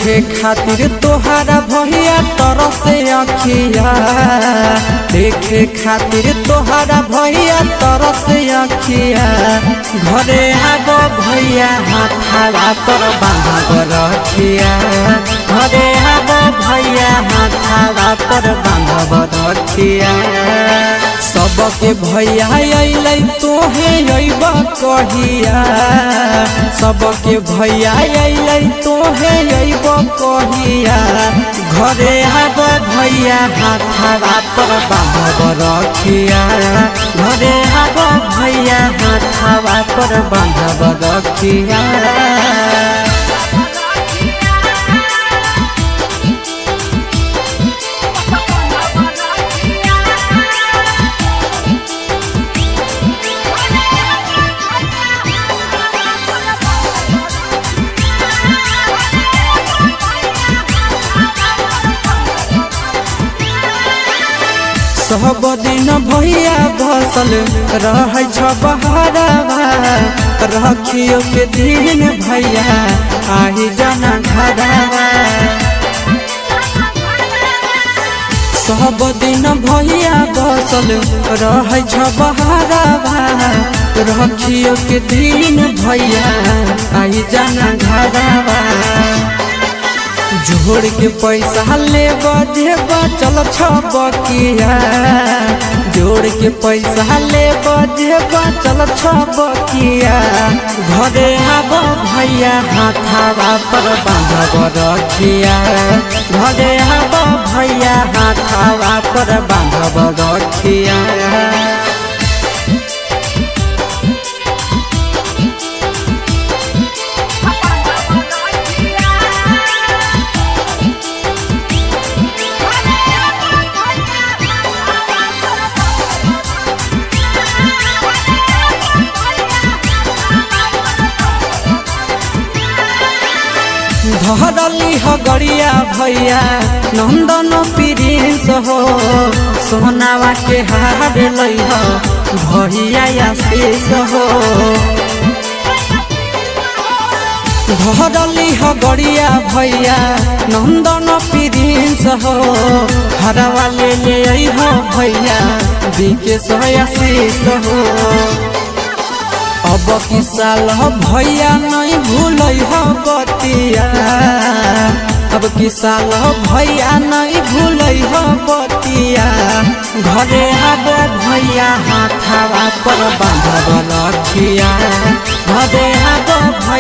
देखे खातिर तोहारा भैया तरसे अखिया, देखे खातिर तोहारा भैया तरसे अखिया। घरे आब भैया हाथावा पर बांधब रखिया, घरे आब भैया हाथावा पर बांधब रखिया। सबके भैया अइलै तोहे अइब कहिया, सबके भैया अइलै तोहे अइब कहिया। घरे आब भैया हाथावा पर बांधब रखिया, घरे आब भैया हाथावा पर बांधब रखिया। सब दिन भैया बसल रहै छ बहरावा, रखियो के दिन भैया आही जाना घरावा। सब दिन भैया बसल रहै छ बहरावा, रखियो के दिन भैया आही जाना घरावा। जोड़ के पैसा लेब देब चल छबकिया, जोड़ के पैसा लेब देब चल छबकिया। घरे आब भैया हाथावा पर बांधब रखिया, घरे आब भैया हाथावा पर बांधब रखिया। धरली ह गरिया भैया नंदन प्रिंस हो, सोनावा के हार लई ह भैया आशीष हो। धरली ह गरिया भैया नंदन प्रिंस हो, हरवा ले ले अइह भैया विकेश आशीष हो। अब की साल भैया नहीं भूलै ह बतिया, अब की साल भैया नहीं भूलै ह बतिया। घरे आब भैया हाथावा पर बांधब रखिया, घरे आब भैया।